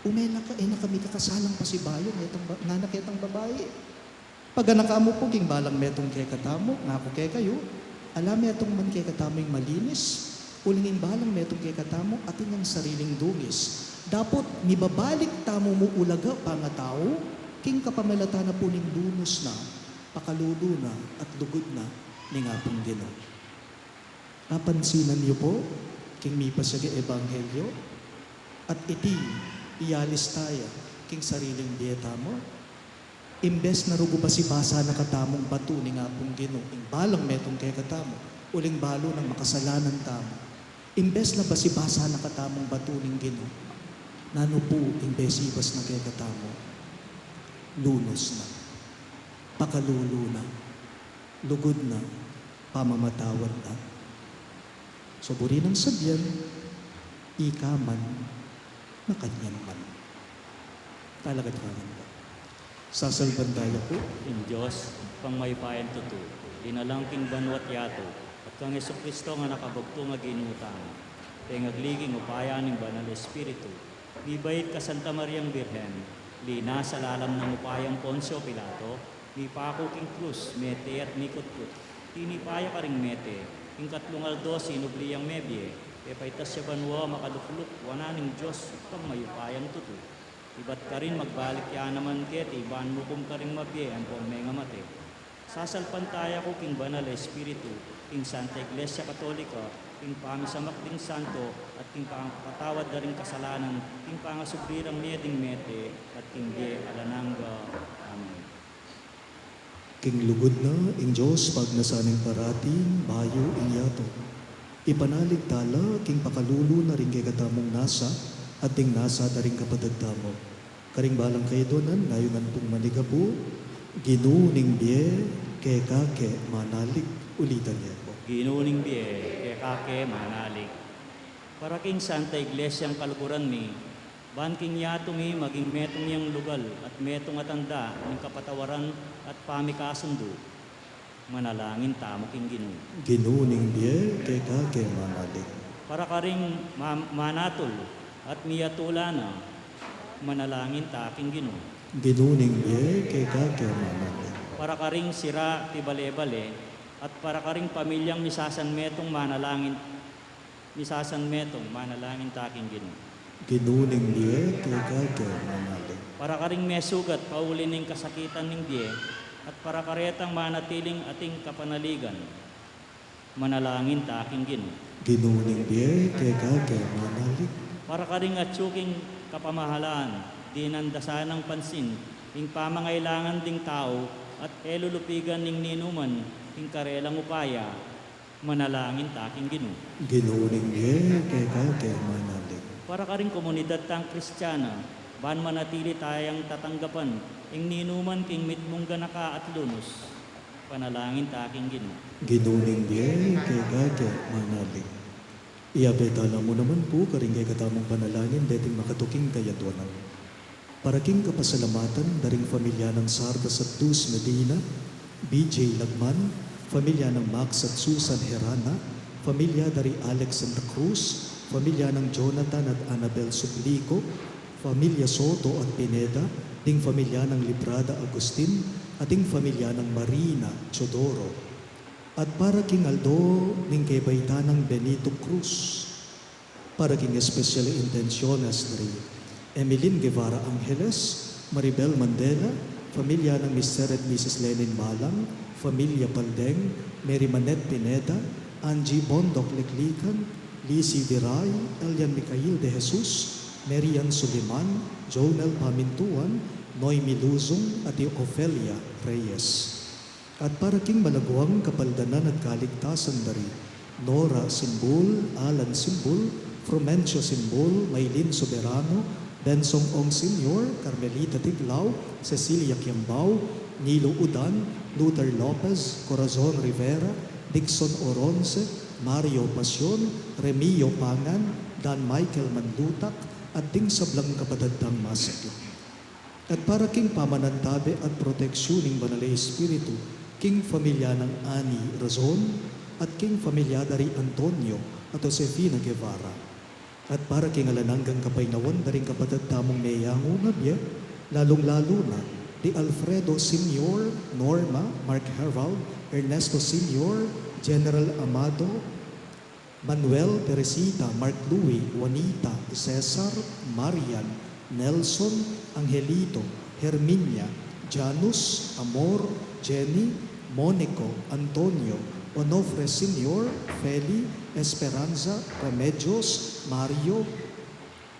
Ume na ka, e na ka mikakasalang pasibayu," ngetang ba-, ngana ketang babai. Paganaka mu pu king balang metung kekatamu, ngaku kekayu, ala metung man kekatamu ing malinis, uling ing balang metung kekatamu atin yang sariling dungis. Dapot mibabalik tamu mu ulaga pangatau king kapamilatan na pu ning lunus na, pakalulu na, at lugud na ning Apung Ginu. Papansinan yu pu king mipasiag a ebanghelyu, at iti iyalis taya king sariling bie tamu. Imbes na rugu basibasa na katamung batu ning Apung Ginu ing balang metung kekatamu, uling balu nang makasalanan tamu. Imbes na basibasa na katamung batu ning Ginu, nanu pu ing besibas na kekatamu? Lunus na, pakalulu na, lugud na, pamamatawad na. So, buri nang sabian, ika man, makanyan man. Talakad ka man ba? Sasalpantaya ku. Ing Dios, Ibpang mayupayang tutu, linalang king banua't yatu, at kang Jesucristo a Anak a bugtung a Ginu tamu, pengagli king upaya ning Banal Espiritu, mibait ka Santa Mariang Birhen, linasa lalam nang upayang Poncio Pilato, mipaku king krus, mete at mikutkut. Tinipa ya karing mete, king katlung aldo sinubli yang mebie, pepaitas ya banua makalukluk wanan ning Dios Ibpang mayupayang tutu. Ibat karin magbalik ya naman keti ban mukum karing mabie ampong mengamate. Sasalpantaya ku king Banal a Espiritu, king Santa Iglesia Katolika, king pamisamak ding santo, at king pangapatawad da ring kasalanan, king pangasubli rang mie ding mete, at king bie alang angga. Amen. King lugud na ing Dios pagnasan ing parati, bayu ing yatu. Ipanalig tala king pakalulu na ring kekatamung nasa, at ding nasa da ring kapatad tamu. Karing balang kaiduanan, ngayun pung manigapu, Ginu ning bie, keka ke manalig. Ulitan ye pu. Ginu ning bie, keka ke manalig. Para king Santa Iglesiang kaluguran mi, ban king yatu mi maging metung yang lugal at metung a tanda ning kapatawaran at pamikasundu. Manalangin tamu king Ginu. Ginu ning bie, keka ke manalig. Para karing ma-, manatul at miyatula na, manalangin ta king Ginu. Ginu ning bie, keka ke manalig. Para karing sira at ibale-bale, at para karing pamilyang misasanmetung, manalangin, misasanmetung, manalangin ta king Ginu. Ginu ning bie, keka ke manalig. Para karing mesugat pauli ning kasakitan ning bie, at para karetang manatiling ating kapanaligan, manalangin ta king Ginu. Ginu ning bie, keka ke manalig. Para karing atyu king kapamahalan, dinan da sanang pansin ing pamangailangan ding tau, at e lulupigan ning ninuman ing karelang upaya, Manalangin ta king Ginu. Ginu ning bie, keka ke manalig. Para karing komunidad tang Kristiana, ban manatili tayang tatanggapan ing ninuman king mitmung ganaka at lunus. Panalangin ta king Ginu. Ginu ning bie, keka ke manalig. Iyabe tala mu naman pu karing kekatamung panalangin deting makatuking kayadwanan. Para king kapasalamatan da ring familia nang Sardas at Luz Medina, B J Lagman, familia nang Max at Susan Herana, familia da ri Alex Santa Cruz, familia nang Jonathan at Annabel Suplico, familia Soto at Pineda, ding familia nang Librada Agustin, at ding familia nang Marina Teodoro. At para king aldo ning kebaitan nang Benito Cruz. Para king espesyal a intensyones da ri Emeline Guevara Angeles, Maribel Mandela, familia nang Mister at Missus Lenin Malang, familia Paldeng, Mary Manette Pineda, Angie Bondoc Liklikan, Lizzie Viray, Elian Micael de Jesus, Marian Suliman, Jonel Pamintuan, Noemi Luzon, at i Ofelia Reyes. At para king malaguang kapaldanan at kaligtasan da ri Nora Simbul, Alan Simbul, Frumencio Simbul, Maylin Soberano, Benson Ong Senior, Carmelita Tiglao, Cecilia Kiambao, Nilo Udan, Luther Lopez, Corazon Rivera, Dixon Oronce, Mario Pasion, Remio Pangan, Dan Michael Manlutak, at ding sablang kapatad tang masigla. At para king pamanantabe at proteksiun ning Banal a Espiritu, king familia nang Ani Razon, at king familia da ri Antonio at Josefina Guevara. At para king alang anggang kapaynawan da ring kapatad tamung meyangu ngabie, lalung-lalu na di Alfredo Senior, Norma, Mark Herald, Ernesto Senior, General Amado, Manuel, Teresita, Mark Louis, Juanita, Cesar, Marian, Nelson, Angelito, Herminia, Janus, Amor, Jenny, Monico, Antonio, Onofre Senior, Feli, Esperanza, Remedios, Mario,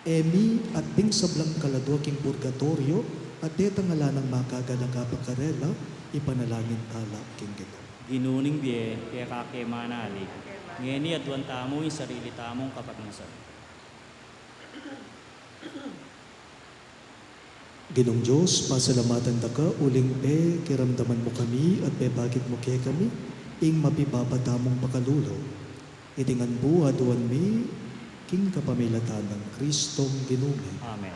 Emi, at ding sablang kaladua king purgatoryo, at detang ala nang makaganaka pa karela, ipanalangin tala king Ginu. Ginu ning bie, keka ke manalig. Ngeni aduan tamu ing sarili tamung kapagnasan. Ginung Dios, pasalamatan da ka uling pekiramdaman mu kami at pepakit mu kekami ing mapipapa tamung pakalulu. Iti ngan pu aduan mi king kapamilatan nang Kristong Ginu mi. Amen.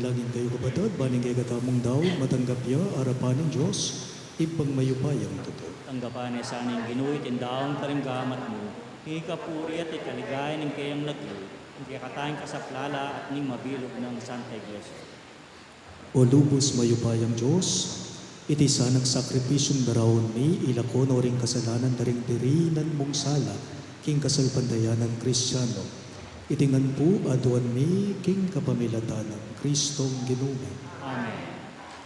Langin kayu, kapatad, ban ing kekatamung daun matanggap ya arapan ning Dios, Ibpang mayupayang tutu. Tanggapan na sana ning Ginu iting daun karing gamat mu, king kapurian at kaligayan ning keyang lagyu, king kekatang kasaplalan at ning mabilug nang Santa Iglesia. O lubus mayupayang Dios, iti sanang sakripisyung daraun mi, ilako no ring kasalanan da ring dirinan mung sala king kasalpantayanan Kristiano. Iti ngan pu aduan mi king kapamilatan nang Kristong Ginu mi. Amen.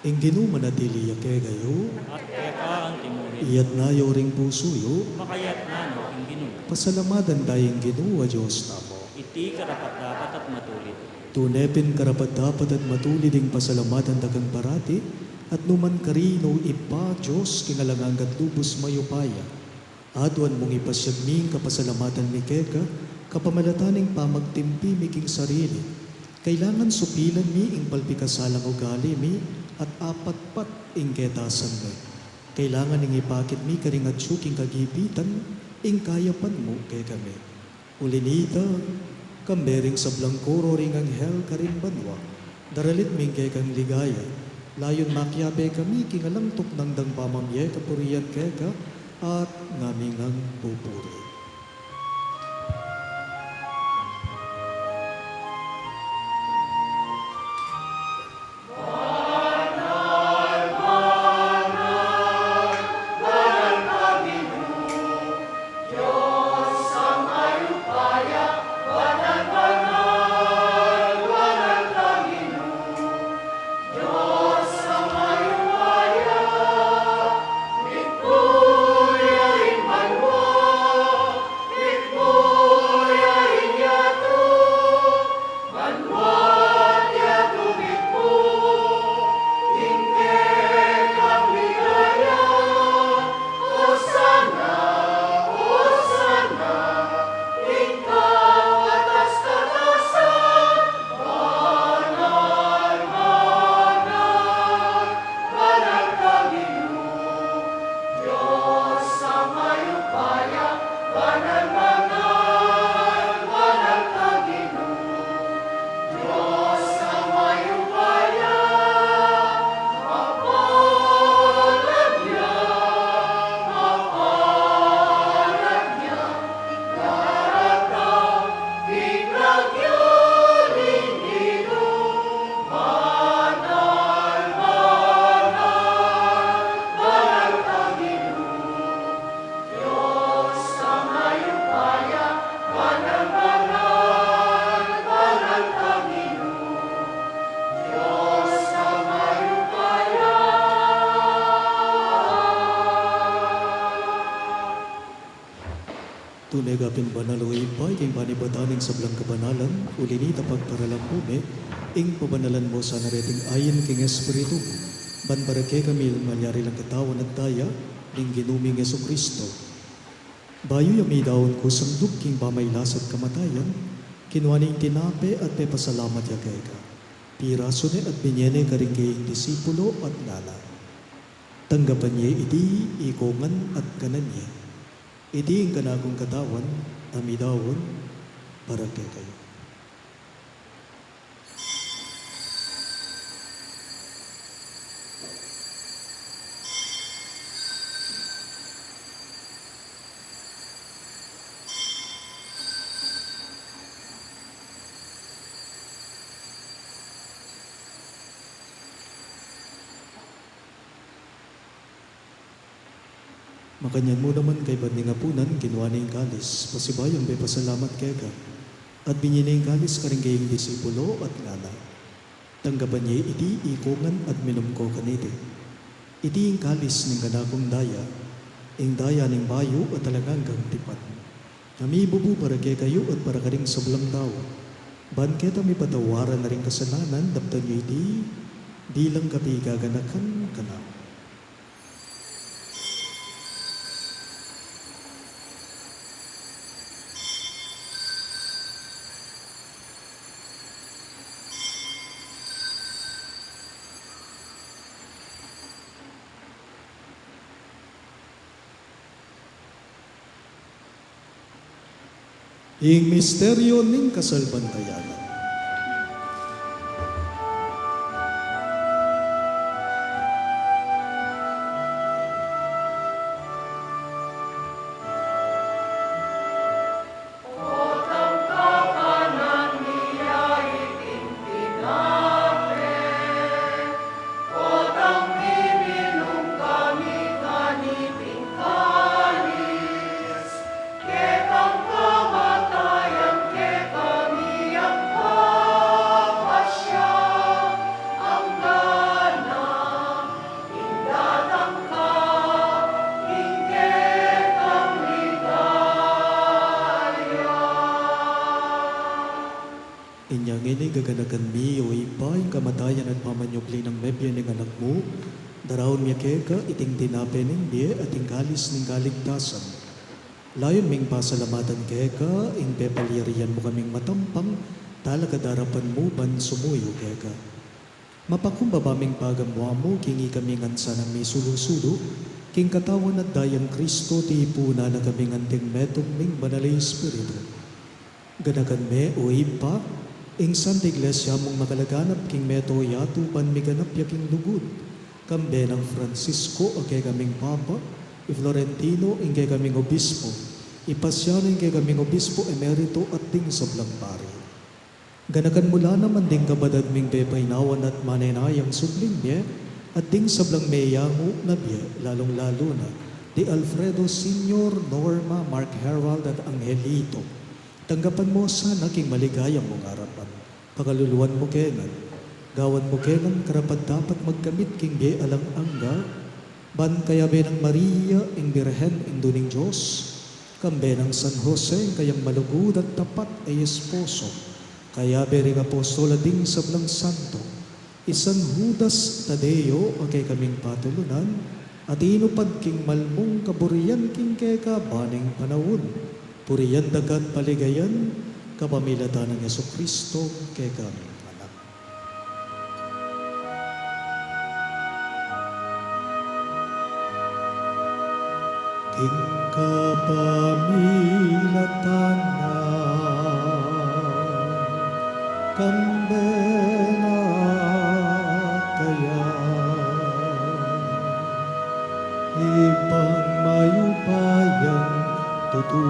Ing Ginu manatili ya kekayu. At keka antimurin. Iyatas yu ring pusu yu. Makayatas no king Ginu. Pasalamatan taya ing Ginu a Dios tamu. Iti karapat-dapat at matulid. Tune pin karapat-dapat at matulid ing pasalamatan da kang parati, at nu man karin, O Ibpa, Dios king alang angga at lubus mayupaya. Aduan mung ipasiag mi ing kapasalamatan mi keka, kapamilatan ning pamagtimpi mi king sarili. Kailangan supilan mi ing palpikasalang ugali mi at apatpat ing ketasan mi. Kailangan ing ipakit mi karing atyu king kagipitan ing kayapan mu kekami. Uli nita, kambe ring sablang koro ring anghel karin banua, daralit mi ing kekang ligaya, layun makiabe kami king alang tuknang dang pamamie kapurian keka, at ngami ngang pupuri. Tune ka pin banal, O Ibpa, king panibatan ning sablang kabanalan, uli nita pagparalan mu mi ing pabanalan mu sana reting ain king Espiritu mu, ban para kekami malyari lang katawan at daya ning Ginu ming Jesucristo. Bayu ya midaun kusang dug king pamailas at kamatayan, kinua ne ing tinape at pepasalamat ya keka. Pirasu ne at binye ne karing keyang disipulo at ngana: Tanggapan ye iti ikongan at kanan ye. Iti ing kanakung katawan a midaun para kekayu. Makanyan mu naman kaybat ning apunan, kinua ne ing kalis, pasibayu yang pepasalamat keka, at binye ne ing kalis karing keyang disipulo at ngana: Tanggapan ye iti ikongan at minum ko kaniti. Iti ing kalis ning kanakung daya, ing daya ning bayu at alang anggang tipan, a mibubu para kekayu at para karing sablang tau, ban keta mipatawaran na ring kasalanan. Daptan yu iti bilang kapigaganakan kanaku. Ing misteryu ning kasalpantayanan. Gaganakan mi, o Ibpa, ing kamatayan at pamanyubli nang mebie ning Anak mu, daraun mi keka iting tinape ning bie at ing kalis ning kaligtasan. Layun ming pasalamatan keka ing pepalyarian mu kaming matampang, talakad arapan mu ban sumuyu keka. Mapakumbaba ming pagamuan mu king ikami ngan sanang misulu-sulu king Katawan at Dayang Kristo, tipunan na kaming anting metung ming Banal a Espiritu. Ganakan me, o Ibpa, ing Santa Iglesia mung makalaganap king mabilug a yatu ban miganap ya king lugud, kambe nang Francisco a kekaming Papa, i Florentino ing kekaming Obispo, i Pasiano ing kekaming Obispo Emerito at ding sablang pari. Ganakan mu la naman ding kapatad ming pepainawan at manenayang subling mie, at ding sablang meyangu na bie, lalung-lalu na di Alfredo Senior, Norma, Mark Herald at Angelito. Tanggapan mu sana king maligaya mung arapan. Pakaluluan mu kami ngan. Gawan mu kami ngan karapat-dapat magkamit king bie alang angga, ban kayabe nang Maria, ing Birhen, Indu ning Dios, kambe nang San Jose, ing kayang malugud at tapat a esposo, kayabe ring apostol at ding sablang santo, i San Judas Tadeo a kekaming patulunan, a tinupad king malmung kaburian king keka ban ning panaun, purian da ka at paligayan, kapamilatan nang Jesucristo kekaming Anak. King kapamilatan na, kambe na kaya, Ibpang mayupayang tutu,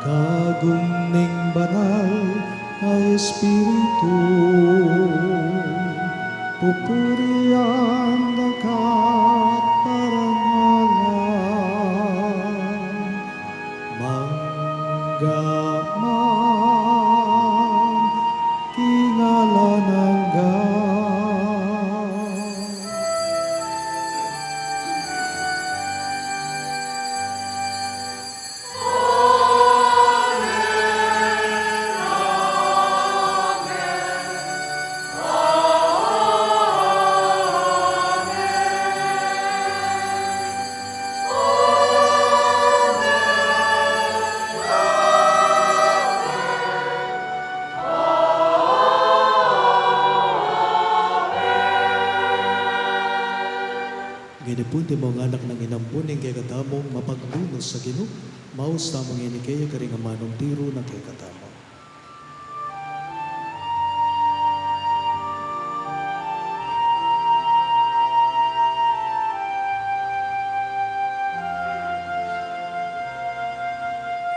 kagum ning Banal a Espiritu, pupurian da ka at parangalan, mangga man king alang angga. Ngeni pu, iti mu ngan anak nang inampun ing kekatamung mapaglunus a Ginu, maus tamu ngeni kaya karing amanung tiru na kekatamu.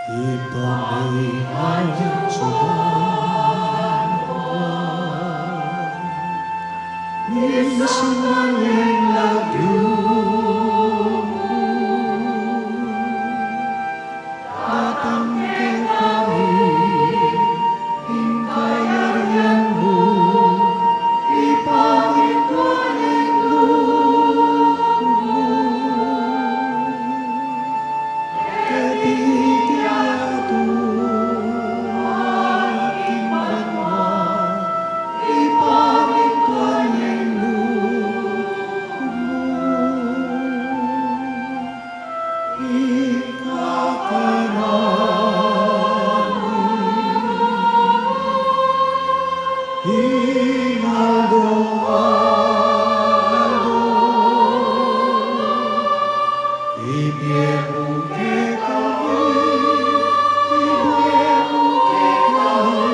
Ibpa mi, atiu ka banua, misamban ya ing lagyu mu, datang kekami ing kayarian mu, ipamintuan ing lugud mu keti king yatu at king banua. Ipamintuan ing lugud mu ing kakanan mi king aldo-aldo. Ibie mu kekami, ibie mu kekami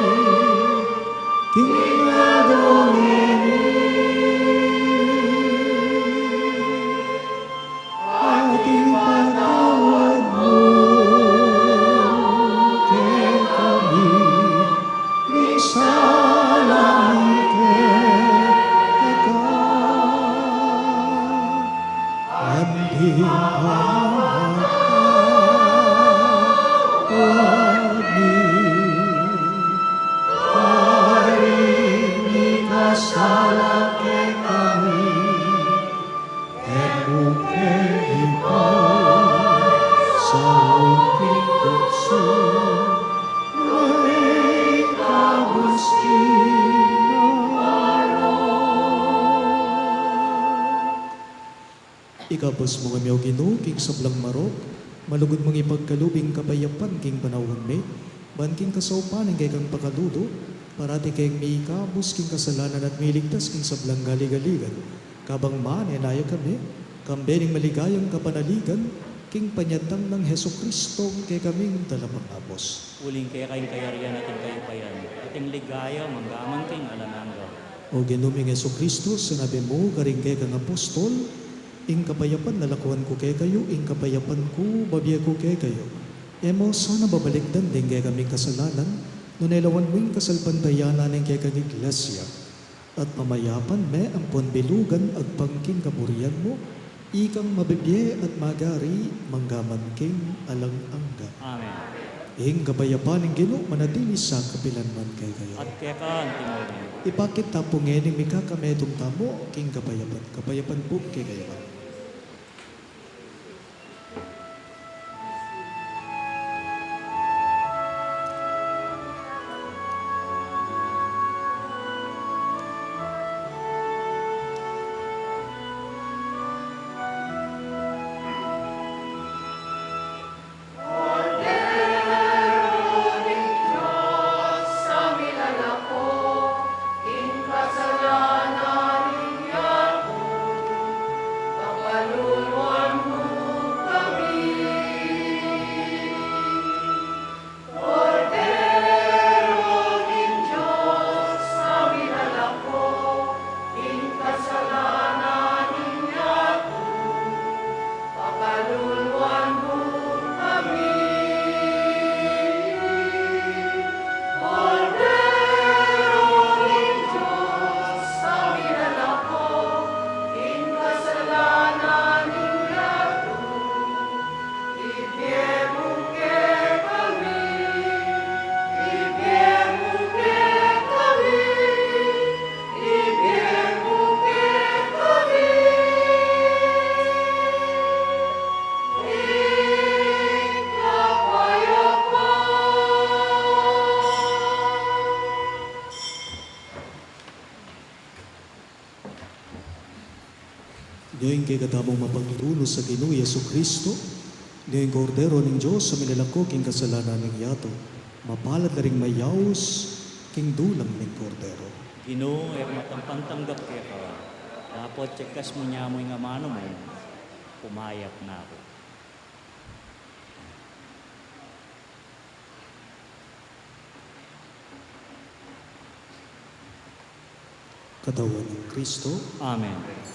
king aldo ngeni, at ipatawad mu kekami ing sala mi keka, anti ing pamamatawad mi karing mikasala Ikabus mu kami, O Ginu, king sablang marok, malugud mung ipagkalub ing kapayapan king panaun mi, ban king kasaupan ning kekang pakalulu, parati keng mikabus king kasalanan at miligtas king sablang galigaligan. Kabang manenaya kami, kambe ning maligayang kapanaligan, king panyatang nang Jesucristo, kekaming Talapangabus. Uling keka ing kayarian at ing kayupayan, at ing ligaya, manggaman king alang angga. O Ginu ming Jesucristo, sinabi mu karing kekang apostol, ing kapayapan lalakwan ku kekayu, ing kapayapan ku babie ku kekayu. E mu sana babalikdan ding kekaming kasalanan, nune lawan mu ing kasalpantayanan ning kekang Iglesia. At pamayapan me ampon bilugan agpang king kaburian mu, ikang mabibie at magari manggaman king alang angga. Amen. Ing kapayapan ning Ginu manatili sa kapilan man kekayu. At keka mu rin. Ipakit ta pu ngeni ing mikakametung tamu king kapayapan. Kapayapan pu kekayu. Ing kekatamung mapaglulus a Ginu Jesucristo, ing Kordero ning Dios a milalako king kasalanan ning yatu. Mapalad la ring mayaus king dulang ning Kordero. Ginu, e ku makapagtanggap keka, dapot ikakas mu la mu ing amanu mu, kumayap na ku. Katawan nang Kristo. Amen.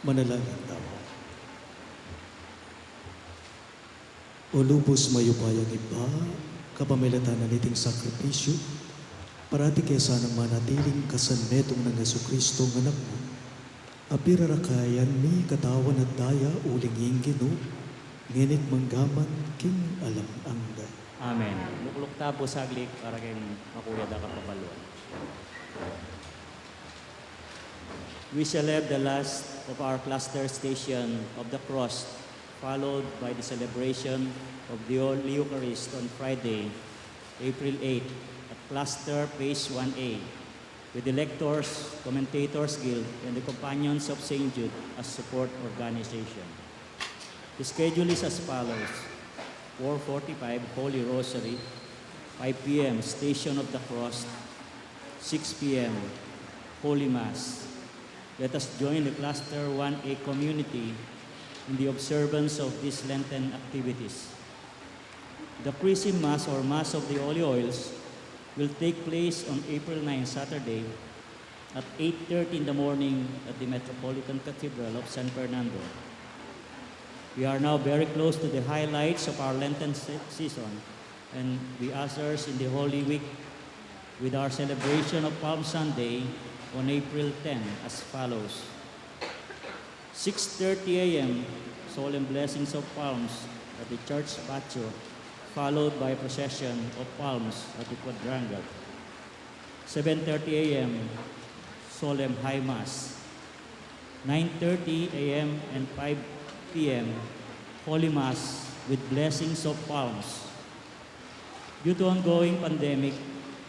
Manalangin tamu. O lubus mayupayang Ibpa, kapamilatan na niting sakripisyu, parati ke sanang manatiling kasanmetung nang Jesucristo a Anak mu, a pirarakayan mi katawan at daya uling ing Ginu, ngeni't manggaman king alang angga. Amen. Lukluk ta pu saglit para keng makuya da kapabaluan. We shall have the last of our cluster Station of the Cross, followed by the celebration of the Holy Eucharist on Friday, April eight, at Cluster Phase one A, with the Lectors, Commentators Guild, and the Companions of Saint Jude as support organization. The schedule is as follows: four forty-five, Holy Rosary; five P M, Station of the Cross; six P M, Holy Mass. Let us join the Cluster one A community in the observance of these Lenten activities. The Chrism Mass, or Mass of the Holy Oils, will take place on April nine, Saturday, at eight thirty in the morning at the Metropolitan Cathedral of San Fernando. We are now very close to the highlights of our Lenten se-, season, and we ushers in the Holy Week with our celebration of Palm Sunday on April ten as follows. Six thirty A M, Solemn Blessings of Palms at the Church Patio, followed by a procession of palms at the Quadrangle. Seven thirty A M, Solemn High Mass. Nine thirty A M and five P M, Holy Mass with Blessings of Palms. Due to ongoing pandemic,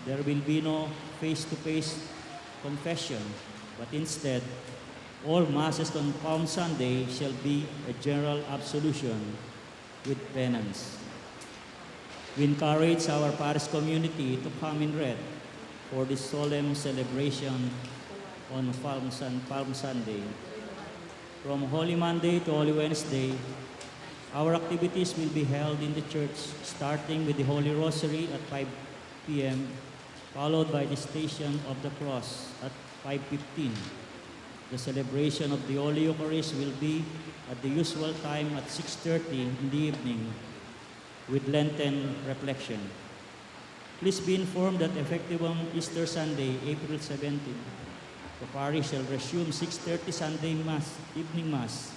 there will be no face-to-face confession, but instead, all masses on Palm Sunday shall be a general absolution with penance. We encourage our parish community to come in red for this solemn celebration on Palm Sun-, Palm Sunday. From Holy Monday to Holy Wednesday, our activities will be held in the church, starting with the Holy Rosary at five P M, followed by the Station of the Cross at five fifteen. The celebration of the Holy Eucharist will be at the usual time at six thirty in the evening, with Lenten reflection. Please be informed that effective on Easter Sunday, April seventeen, the parish shall resume six thirty Sunday Mass, evening Mass,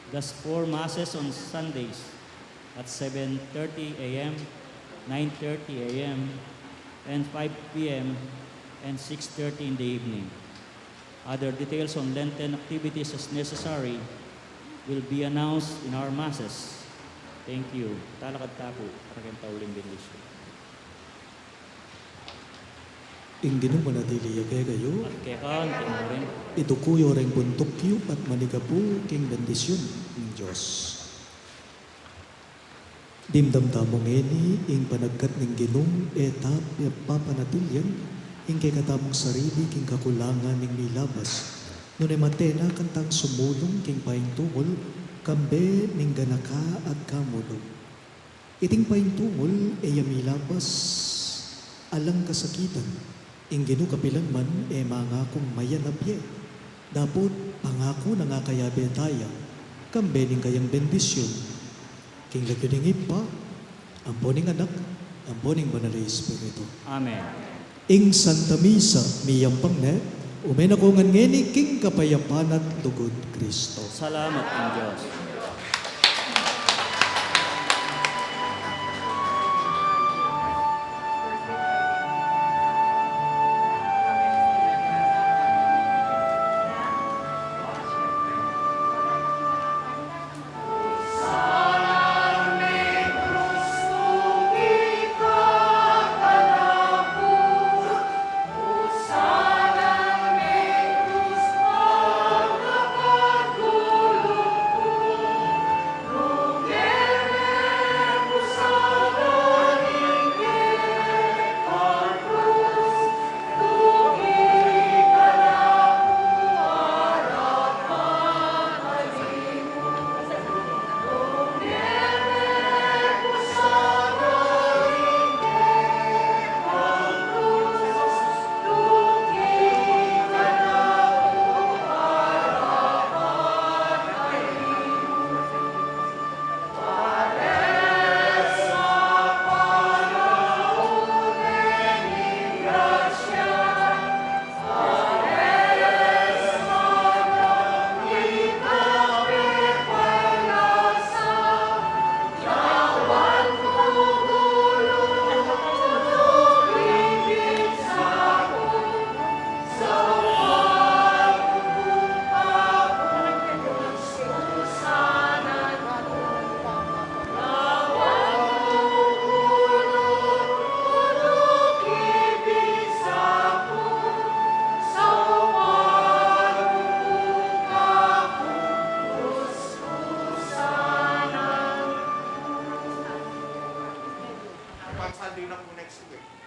thus four Masses on Sundays at seven thirty A M, nine thirty A M, and five P M, and six thirty in the evening. Other details on Lenten activities as necessary will be announced in our Masses. Thank you. Talakad ta pu, para keng tauling bendisyon. Ing Ginu manatili ya kekayu. At keka mu rin. Ituku yu reng buntuk yu at manigapu king bendisyun ning Dios. Dimdam tamu ngeni ing panagkat ning Ginu, e ta papanatilian ing kekatamung sarili king kakulangan ning milabas, nune matena kang sumulung king paintungul, kambe ning ganaka at kamulu. Iting paintungul e ya milabas alang kasakitan. Ing Ginu kapilan man e mangakung mayanap ye. Dapot pangaku na nga kayabe taya, kambe ning kayang bendisyun. King lagyu ning Ibpa, ampo ning Anak, ampo ning Banal a Espiritu. Amen. Ing Santa Misa miyampang ne, ume na ko ngan ngeni king kapayapan at lugud Kristo. Salamat king Dios. Sunday na pu next week.